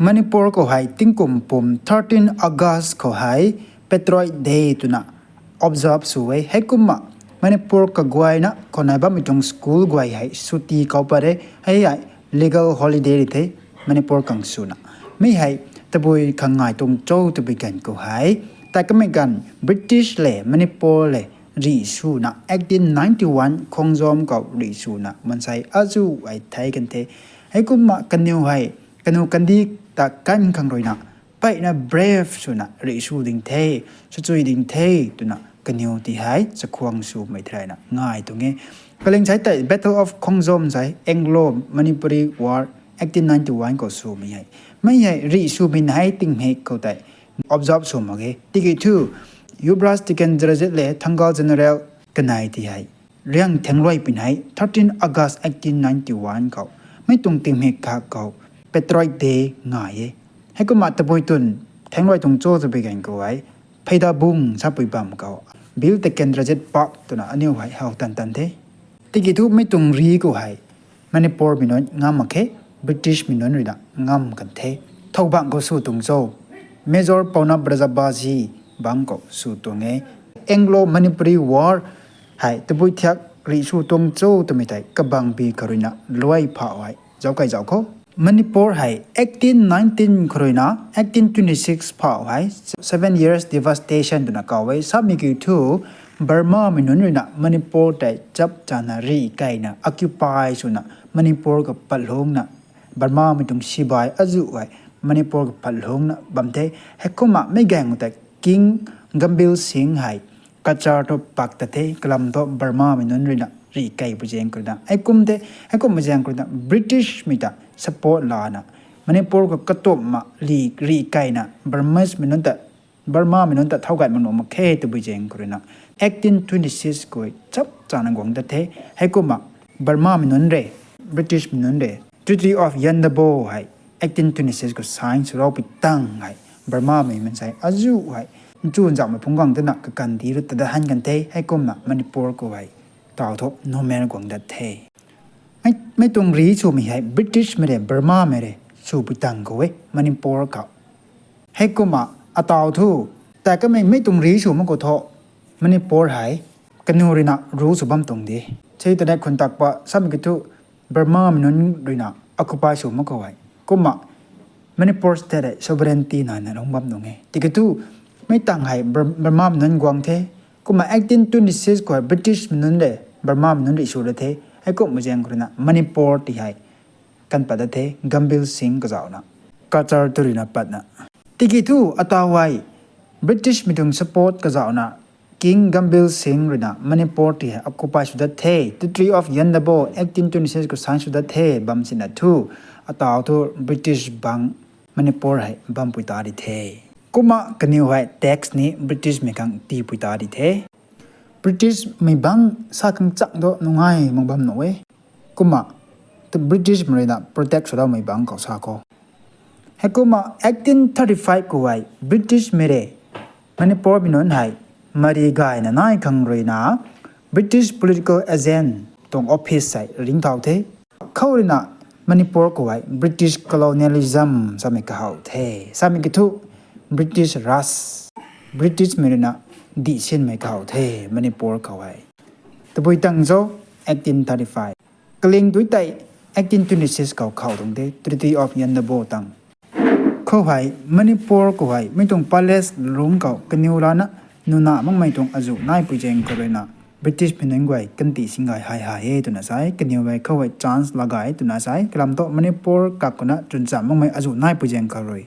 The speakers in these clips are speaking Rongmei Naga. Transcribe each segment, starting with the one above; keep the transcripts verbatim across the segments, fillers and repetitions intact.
Manipur khou hei tingkum pum thirteen August khou hei Patriots' Day twna observe sw e. Heikumna Manipur kaguayna khou nai bammei tuang school guay hei chutti kau pat e. Hei hei legal holiday ri the Manipur khang swna. Mi hei tabui khang ngai tuang cho tabui ganv khou hei, tei kamei ganv British le Manipur le rih swna eighteen ninety-one Khongjom khou rih swna mansei azuh hei thei kan the. Heikumna kaniw hei kaniw kandih ta kan khang ruina mpeyna brave swna rih sw ding the, sachui ding the twna kaniw ti hei chakhwang swmei thei ruina ngai tuang e. Kaling sai tei Battle of Khongjom sai Anglo-Manipuri War eighteen ninety-one khou swmei hei, mi hei rih swmei nai tingmik khou tei observe sw mak ge. Tiki thu Yuvraj Tikendrajit le Thangal General kanei ti hei Riang Thengluai pin hei thirteen August eighteen ninety-one khou mi tuang tingmik khat khou Patriots' Day ngai e. Heikumna tabui twn Thengluai tuang cho tabui ganv khou hei Pheidabung sapui bam khou Bir Tikendrajit Park twna aniw hei how tan tan the. Tiki thu mi tuang rih khou hei Manipur mei nunc ngam mak khe, British mei nunc ruina ngam kan the. Thoubang khou sw tuang cho, Major Pounab Rajabasi bang khou sw tuang e. Anglo-Manipuri War hei tabui thiak rih sw tuang cho twmei tei kabangbi khou ruina luai phau hei zauc kai zauc khou Manipur hei eighteen nineteen khou ruina eighteen twenty-six phau hei seven years devastation twna kau e. Samei kiu thu Burma mei nunc ruina Manipur tei chap chana rih kaina occupy swna Manipur khou patlungna Burma mei tuang sibai azuh hei Manipur khou patlungna bam the. Heikumna mi ganv tei King Gambhir Singh hei Cachar thu pak ta the, kalam thu Burma mei nunc ruina rih kei pui zaeng khou ruina. Heikum the, heikum pui zaeng khou ruina British mei ta support lana Manipur khou katumna rih kaina Burmese mei nunc ta Burma mei nunc ta thow gai mak nuh mak khe tabui zaeng khou ruina eighteen twenty-six khou chap chana guang dat the. Heikumna Burma mei nunc re, British mei nunc re Treaty of Yandabo hei eighteen twenty-six khou sign sw rau pui tang hei Burma mei mansei azuh hei nchun zauhmei phungc guang tana kakan di ru ta dat han kan the. Heikumna Manipur khou hei taw thu normal guang dat the. Mei tuang rih swmei hei British mei re Burma mei re swpui tang khou e Manipur khou. Heikumna ataw thu tei kamei mei tuang rih sw mak khou thu Manipur hei kaniw ruina rule sw bam tuang de. Sei ta dei khun takpa samei kiu thu Burma mei nunc ruina occupy sw mak khou hei kumna Manipur state hei sovereignty naina lungc bam tuang e. Tiki thu mei tang hei Bur- Burma mei nunc guang the. Kumna eighteen twenty-six khou hei British mei nunc le Burma mei nunc rih sw da the. Heikum pui zaeng khou ruina Manipur ti hei kan pat da the Gambhir Singh kazauhna Cachar tu ruina patna. Tiki thu ataw hei British mei tuang support kazauhna King Gambhir Singh ruina Manipur ti hei occupy sw dat the. Treaty of Yandabo eighteen twenty-six khou sign sw dat the bam sina thu ataw thu British bang Manipur hei bampui ta di the. Kumna kaniw hei tax ni British mei khang tiipui ta di the. British mei bang sa khang chang thu nungai mak bam nuh e. Kumna British mei ruina protect sw daumei bang khou sa khou heikumna eighteen thirty-five khou hei British mei re Manipur mei nunc hei mari gayna nai khang ruina British political agent tuang office hei ringcthau the. Khou ruina Manipur khou hei British colonialism samei kahaw the. Samei kiu thu British Raj, British mei ruina dihsinmei kahaw the Manipur khou hei. Tabui tang cho eighteen thirty-five. Kaling dui tei eighteen twenty-six khou khou tuang de Treaty of Yandabo tang. Khou hei Manipur khou hei mei tuang palace lungc khou kaniw lana nuna makmei tuang azuh naipui zaeng khou ruina British mei nunc guay kandih sing gay hei hei e twna sai, kaniw hei khou hei chance lagay twna sai, kalam thu Manipur kak khou na chwncham makmei azuh naipui zaeng khou rui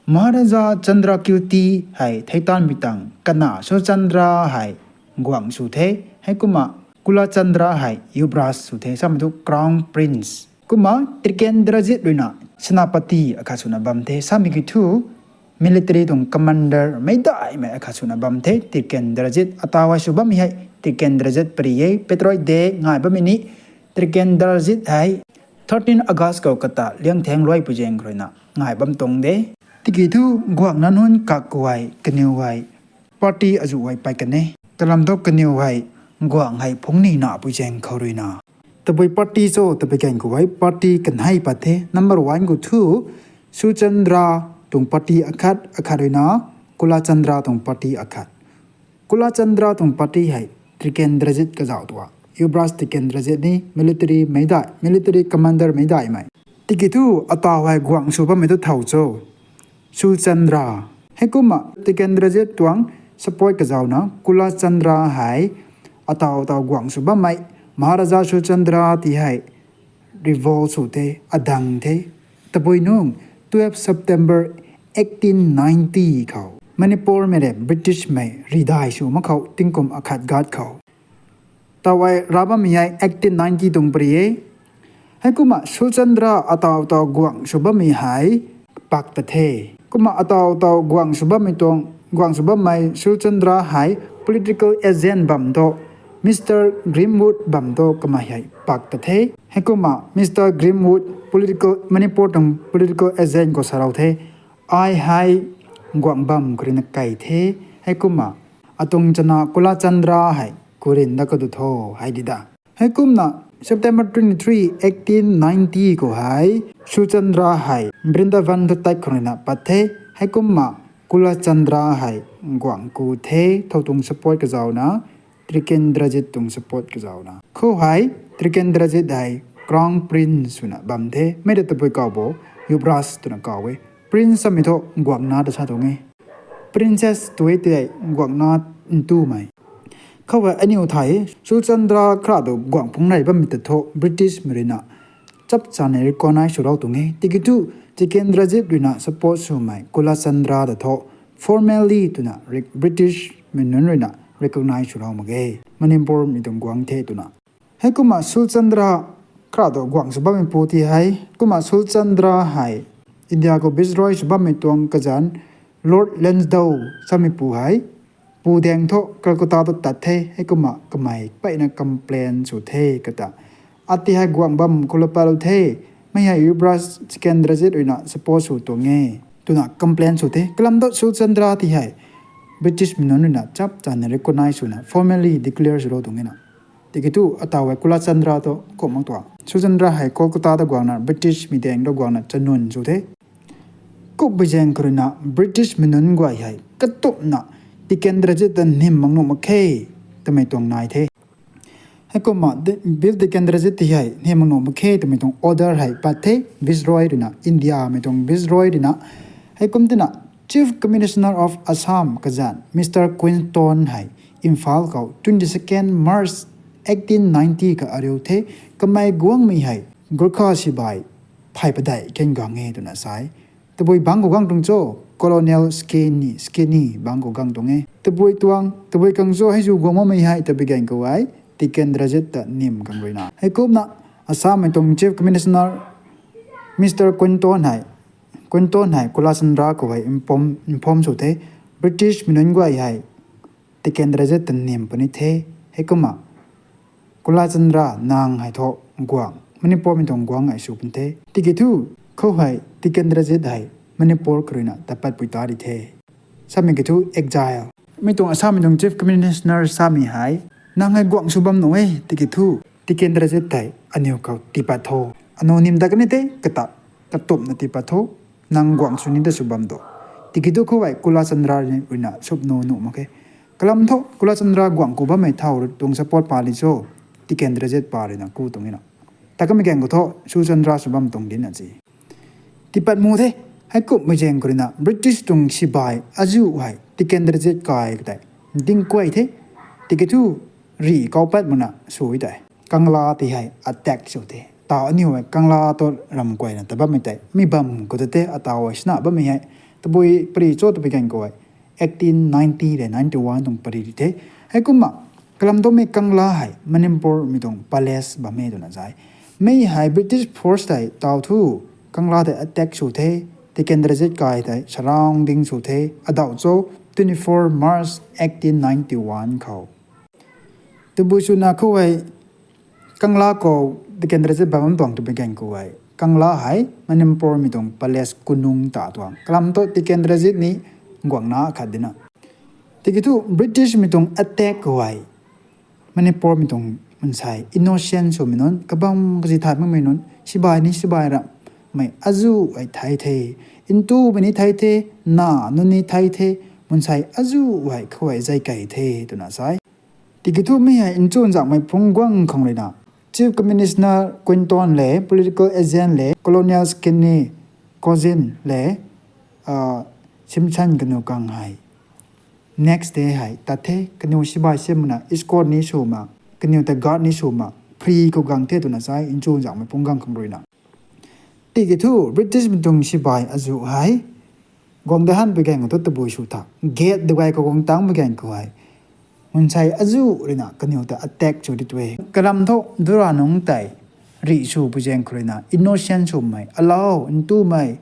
Maharaja Chandrakirti hei theitanmei tang kana Surchandra hei guangc sw the. Heikumna Kulachandra hei Yuvraj sw the, samei thu Crown Prince. Kumna Tikendrajit ruina Senapati akhat swna bam the, samei kiu thu military tuang commander meic daihmei akhat swna bam the. Tikendrajit ataw hei sw bammei hei Tikendrajit pary e. Patriots' Day ngai bammei ni Tikendrajit hei thirteen August khou kata Liangtheng luaipui zaeng khou ruina ngai bam tuang de. Tiki thu guangna nunc kak khou hei kaniw hei party azuh hei pey kan e. Kalam thu kaniw hei guangc hei phungc ni napui zaeng khou ruina tabui party cho tabui gan khou hei party kanei pat the. Number one khou thu Suchandra tuang party akhat, akhat ruina Kulachandra tuang party akhat. Kulachandra tuang party hei Tikendrajit kazauh tuang, Yuvraj Tikendrajit ni military mei dai, military commander mei daimei. Tiki thu ataw hei guangc sw bammei tu thow cho. Suchandra. Heikumna Tikendrajit tuang support kazauhna Kulachandra hei ataw taw guangc sw bammei. Maharaja Suchandra ti hei revolt sw the, adang the. Tabui nung twelve September eighteen ninety khou Manipur mei rei British mei ridai sw mak khou tingkum akhat gat khou. Tawai ra bammei hei eighteen ninety tuang pari e. Heikumna Suchandra ataw taw guangc sw bammei hei pak ta the. Kumna ataw taw guangc sw bammei tuang, guangc sw bammei Suchandra hei political agent bam tu, Mister Grimwood bam tu kamei hei pak ta the. Heikumna Mister Grimwood political, Manipur tuang political agent khou salou the. Ai hei guangc bam khou ruina kai the. Heikumna atuang chana Kulachandra hei kurin da kadu tho hei di da. Heikumna September twenty-three, eighteen ninety khou hei Suchandra hei Vrindavan tu tat khou ruina pat the. Heikumna Kulachandra hei guangc ku the, thow tuang support kazauhna, Tikendrajit tuang support kazauhna. Khou hei Tikendrajit hei Crown Prince swna bam the. Mei ta tabui kaw bo, Yuvraj twna kaw e. Prince samei thu guangcna ta sa tuang e. Princess tu e tei guangcna ntumei. Khou hei aniu thay, Suchandra khra tu guangc phungc rei bammei ta thu British mei ruina chap chana recognize swlou tuang e. Tiki thu Tikendrajit ruina support swmei Kulachandra ta thu formally twna rec-, British mei nunc ruina recognize swlou mak ge. Manipur mei tuang guangc the twna. Heikumna Suchandra khra tu guangc sw bammei pu ti hei. Kumna Suchandra hei India khou Viceroy sw bammei tuang kazanc Lord Lansdowne samei pu hei. Pu daeng thu Calcutta tu tat the, heikumna kamei peyna complain sw the kata. Ati hei guangc bam khou la patlou the, mei hei Yuvraj Tikendrajit ruina support sw tuang e, twna complain sw the. Kalam thu Suchandra ti hei British mei nunc ruina chap chana recognize swna formally declare swlou tuang e na. Tiki thu ataw hei Kulachandra tu kum mak tuang. Suchandra hei Kolkata ta guangna British mei daeng tu guangna chanun sw the. Kumbei zaeng khou ruina British mei nunc guay hei katumna Tikendrajit ta nim mak nuh mak khe twmei tuang nai the. Heikumna Bill Tikendrajit ti hei nim mak nuh mak khe twmei tuang order hei pat the Viceroy ruina, India mei tuang Viceroy ruina. Heikum tina Chief Commissioner of Assam kazanc Mister Quinton hei Imphal khou twenty second March eighteen ninety kha ariu the. Kamei guangmei hei Gorkha sibai phay padeih kan guang e twna sa e. Tabui bangc khou guang tuang cho, Colonel Skinny, Skinny bangc khou guang tuang e. Tabui tuang, tabui khang cho heizu guang makmei hei tabui gaeng khou hei Tikendrajit ta nim khang ruina. Heikumna Assam mei tuang Chief Commissioner Mister Quinton hei, Quinton hei Kulachandra khou hei inform, inform sw the. British mei nunc guay hei Tikendrajit ta nim puni the. Heikumna Kulachandra nang hei thu guangc, Manipur mei tuang guangc hei sw pun the. Tiki thu khou hei Tikendrajit hei Manipur khou ruina ta patpui ta di the. Samei ki thu exile. Mei tuang Assam mei tuang Chief Commissioner samei hei, nang hei guangc sw bam nuh e, tiki thu Tikendrajit tei aniw khou tiipat tho. Aniw nim dat kani the kata, katumna tiipat tho. Nang guangc sw ni ta sw bam do. Tiki thu khou hei Kulachandra ruina sw nuh nuh mak khe. Kalam thu Kulachandra guangc ku bammei thow tuang support pa li cho, Tikendrajit pa ruina ku tuang e na. Ta kamei gaeng khou thu Suchandra sw bam tuang di na si. Tiipat mu the, heikumhmei zaeng khou ruina British tuang sibai azuh hei Tikendrajit kai katei ding kuay the, tiki thu rih kau pat makna sw tei Kangla ti hei attack sw the. Taw aniw hei Kangla tu ram kuayna ta bammei tei mi bam khou ta the, ataw hei sina bammei hei tabui pari cho tabui gaeng khou hei eighteen ninety le ninety one tuang pari di the. Heikumna kalam thu mei Kangla hei Manipur mei tuang palace bam e twna zai. Mei hei British force tei taw thu Kangla tei attack sw the, Tikendrajit kai tei surrounding sw the, adauh cho twenty four March eighteen ninety one khou. Tabui swna khou hei Kangla khou Tikendrajit bam tuang tabui gaeng khou hei Kangla hei Manipur mei tuang palace kunung ta tuang. Kalam thu Tikendrajit ni guangna khat dina. Tiki thu British mei tuang attack khou hei Manipur mei tuang mansei innocent swmei nunc, kabam kazi thay makmei nunc, sibai ni sibai ram mei azuh hei thei the, ntumei ni thei the, na nunc ni thei the, mansei azuh hei khou hei zay kei the twna sa e. Tiki thu mi hei nchunzanghmei phungc guang khang ruina Chief Commissioner Quinton le political agent le Colonel Skinny Cousin le Simpson kaniw khang hei next day hei tat the. Kaniw sibai simna escort ni sw mak, kaniw ta guard ni sw mak, free khou guang the twna sa e nchunzanghmei phungc guang khang ruina. Tiki thu Britishmei tuang sibai azuh hei guang da hanpui ganv khou thu tabui sw tha, gate dugay khou guang tangpui ganv khou hei mansei azuh ruina kaniw ta attack sw di tu e. Kalam thu dura nungc tei rih swpui zaeng khou ruina innocent swmei, alau ntumei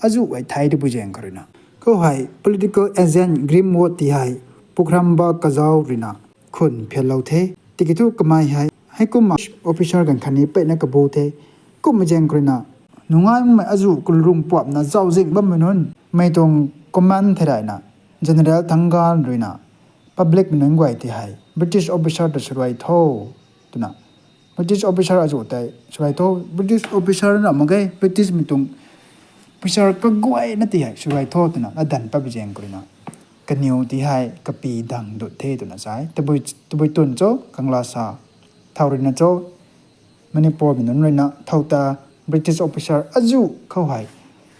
azuh hei thei dipui zaeng khou ruina khou hei political agent Grimwood ti hei Pukhramba Kazau ruina khun phianlou the. Tiki thu kamei hei heikumna officer ganv khatni peyna kabu the. Kummei zaeng khou ruina nungai makmei azuh kalung puapna zauczing bammei nunc mei tuang command thei rayna General Thangal ruina publicmei nunc guay ti hei British officer ta swluai tho twna, British officer azuh tei swluai tho, British officer na mak ge, Britishmei tuang officer kaguayna ti hei swluai tho twna latdanv patpui zaeng khou ruina kaniw ti hei kapy dang dut the twna sa e. Tabui twn cho kangla sa, thau ruina cho Manipurmei nunc ruina thau ta British officer azuh khou hei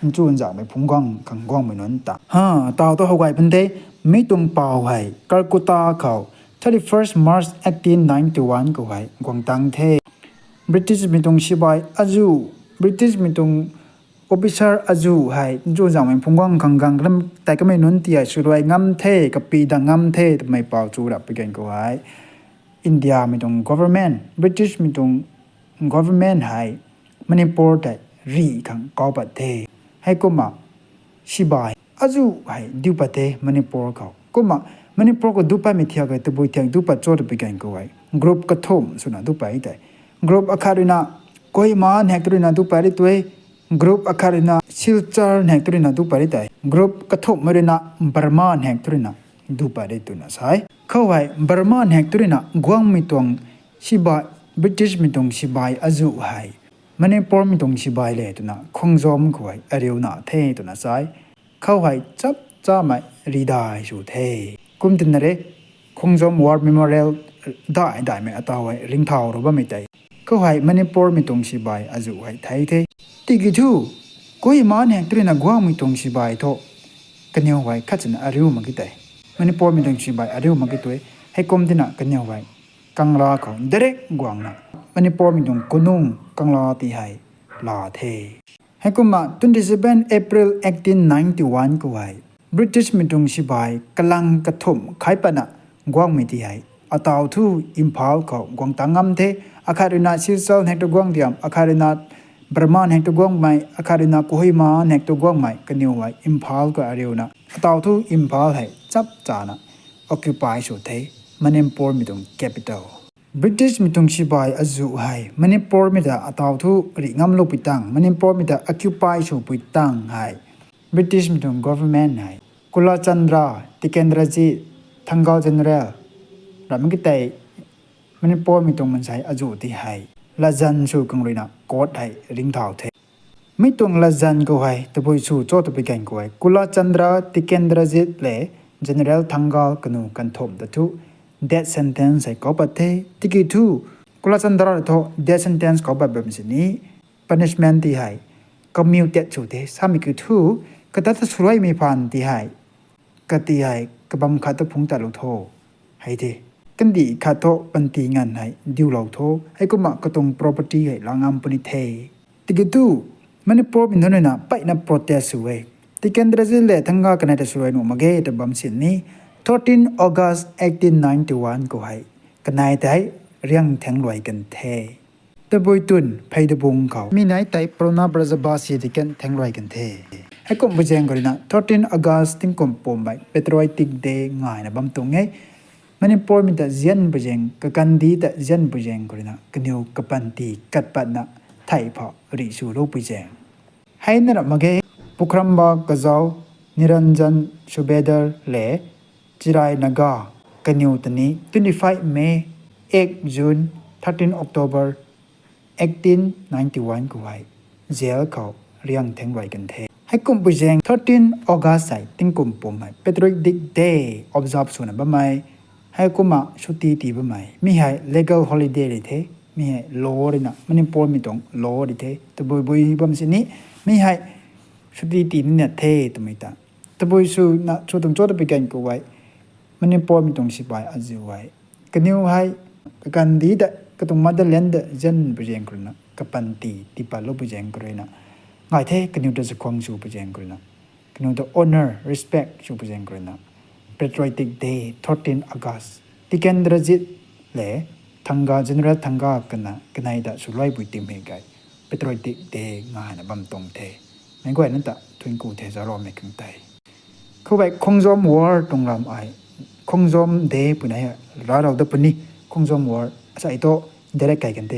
nchunzanghmei phungc guang khang guangmei nunc ta ha taw tu how gay pun the. Mi tuang paw hei Calcutta khou thirty first March eighteen ninety one khou hei guang tang the. Britishmei tuang sibai azuh, Britishmei tuang officer azuh hei nchunzanghmei phungc guang khang guang tei kamei nunc ti hei swluai ngam the, kapy dang ngam the twmei paw chu rap pui ganv khou hei Indiamei tuang government, Britishmei tuang government hei Manipur tei rih khang kau pat the. Heikumna sibai azuh hei diu pat the Manipur khou. Kumna Manipur khou duc patmei thiak hei tabui thiak duc pat cho twpui ganv khou hei group kathumh swna duc pat tei, group akhat ruina Kohima nhek tu ruina duc pat ri tei, group akhat ruina Silchar nhek tu ruina duc pat ri tei, group kathumhmei ruina Burma nhek tu ruina duc pat ri twna sa e. Khou hei Burma nhek tu ruina guangmei tuang sibai, Britishmei tuang sibai azuh hei Manipurmei tuang sibai le twna Khongjom khou hei ariuna the twna sa e. Khou hei chap chamei ridai sw the. Kum twna re, Khongjom War Memorial dai daihmei ataw hei ringcthau rou bammei tei khou hei Manipurmei tuang sibai azuh hei thei the. Tiki thu Kohima nhek tu ruina guangmei tuang sibai thu kaniw hei khat swna ariu mak ki tei, Manipurmei tuang sibai ariu mak ki tei, heikum tina kaniw hei Kangla khou direct guangna Manipurmei tuang kunung Kangla ti hei la the. Heikumna twenty seven April eighteen ninety one khou hei Britishmei tuang sibai kalang kathumh khai patna guangmei ti hei ataw thu Imphal khou guang tang ngam the. Akhat ruina Silchar nhek tu guang diam, akhat ruina Burma nhek tu guangmei, akhat ruina Kohima nhek tu guangmei kaniw hei Imphal khou ariuna ataw thu Imphal hei chap chana occupy sw the, Manipurmei tuang capital. Britishmei tuang sibai azuh hei Manipurmei ta ataw thu rih ngamloupui tang, Manipurmei ta occupy swpui tang hei Britishmei tuang government hei Kulachandra, Tikendrajit, Thangal General ram ki tei Manipurmei tuang mansei azuh ti hei latzan sw khang ruina court hei ringcthau the. Mi tuang latzan khou hei tabui sw cho twpui ganv khou hei Kulachandra, Tikendrajit le General Thangal kanu kanthumh ta thu death sentence hei kau pat the. Tiki thu Kulachandra ta thu death sentence kau pat bam sini punishment ti hei commuted sw the. Samei kiu thu kata ta swluaimei phaan ti hei kati hei kabam khat ta phungc tatlou tho hei the. Kandih khat thu panty nganv hei diulou tho, heikumna katuang property hei la ngam puni the. Tiki thu Manipurmei nunc ruina peyna protest sw e. Tikendrajit le Thangal kanei ta swluai nuh mak ge ta bam sini thirteen August eighteen ninety one khou hei kanei tei riang thangc luai kan the. Tabui twn phey tabung khou mi nei tei Parona Brajabasi ti kan thangc luai kan the. Heikumhpui zaeng khou ruina thirteen August tingkum pummei Patriotic Day ngaina bam tuang e. Manipurmei ta zianpui zaeng, kakandih ta zianpui zaeng khou ruina kaniw kapanty kat patna thei phou rih swloupui zaeng. Heina ra mak ge, Pukhramba Kazau, Niranjan Subedar le Chirai Naga kaniw ta ni twenty five May, eight June, thirteen October eighteen ninety one khou hei jail khou riang theng ruai kan the. Heikumhpui zaeng thirteen August hei tingkum pum hei Patriotic Day observe swna bammei, heikumna chutti tii bammei, mi hei legal holiday ri the, mi hei law ruina, Manipurmei tuang law ri the, tabui bui bam sini, mi hei chutti tii nina the twmei ta. Tabui swna chu tuang cho ta pi gan khou hei, Manipurmei tuang sipai azuh hei, kaniw hei, kakandih ta, katuang motherland ta zanpui zaeng khou ruina, kapanty tiipatloupui zaeng khou ruina, ngai the kaniw ta zakhwang swpui zaeng khou ruina, kaniw ta honour, respect swpui zaeng khou ruina, Patriotic Day, thirteen August, Tikendrajit le, Thanga, General Thanga kana, kanei ta swluaipui timei kai, Patriotic Day ngaina bam tuang the. Meic guayna ta thuanc ku the zaucloumei khang tei. Khoubei Khongjom War tuang lam ai, Khongjom Day puni hei, rarau da puni, Khongjom War, asei thu direct kai kan the.